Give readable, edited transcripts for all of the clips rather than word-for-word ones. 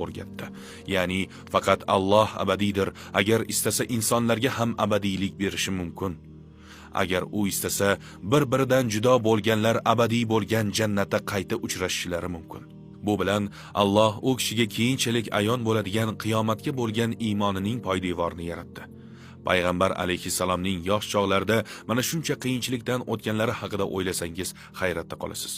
o'rgatdi. Ya'ni faqat Alloh abadiydir. Agar istasa, insonlarga ham abadiylik berishi mumkin. Agar u istasa, bir-biridan judo bo'lganlar abadiy bo'lgan jannatda qayta uchrashishlari mumkin. Bu bilan Alloh u kishiga keyinchalik ayon bo'ladigan qiyomatga bo'lgan iymonining poydevorini yaratdi. Payg'ambar alayhissalomning yosh chog'larida mana shuncha qiyinchilikdan o'tganlari haqida o'ylasangiz, hayratda qolasiz.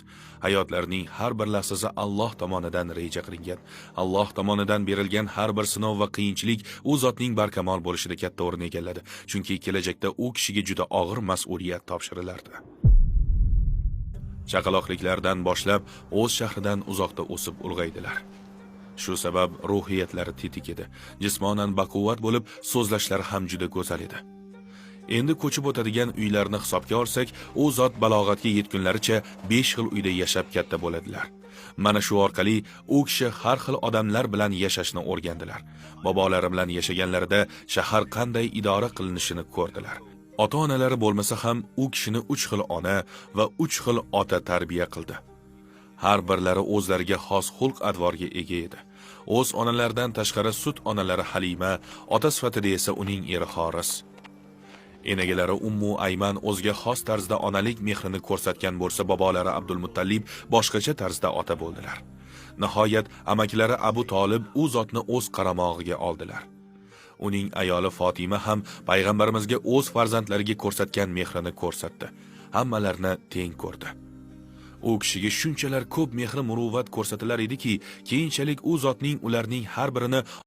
Hayotlarining har bir lahzasi Alloh tomonidan reja qilingan. Alloh tomonidan berilgan har bir sinov va qiyinchilik u zotning barkamol bo'lishida katta o'rin egalladi. Chunki kelajakda u kishiga juda og'ir mas'uliyat topshirilardi. Chaqaloqliklaridan boshlab o'z shahridan uzoqda o'sib ulg'aydilar. Shu sabab ruhiyatlari tetik edi. Jismonan baquvvat bo'lib, so'zlashlari ham juda go'zal edi. Endi ko'chib o'tadigan uylarni hisobga olsak, u zot balog'atga yetgunlaricha 5 xil uyda yashab katta bo'ladilar. Mana shu orqali u kishi har xil odamlar bilan yashashni o'rgandilar. Bobolari bilan yashaganlarida shahar qanday idora qilinishini ko'rdilar. Ota-onalari bo'lmasa ham, u kishini 3 xil ona va 3 xil ota tarbiya qildi. Har birlari o'zlariga xos xulq-atvorga ega edi. O'z onalaridan tashqari sut onalari Halima, ota sifatida esa uning eri Xoris. Enagalari Ummu Ayman o'ziga xos tarzda onalik mehrini ko'rsatgan bo'lsa, bobolari Abdulmuttalib boshqacha tarzda ota bo'ldilar. Nihoyat amakilari Abu Tolib u zotni o'z qaramog'iga oldilar. Uning ayoli Fotima ham payg'ambarimizga o'z farzandlariga ko'rsatgan mehrini ko'rsatdi. Hammalarini teng ko'rdi. U kishiga shunchalar ko'p mehr muruvvat ko'rsatilar ediki, keyinchalik u zotning ularning har birini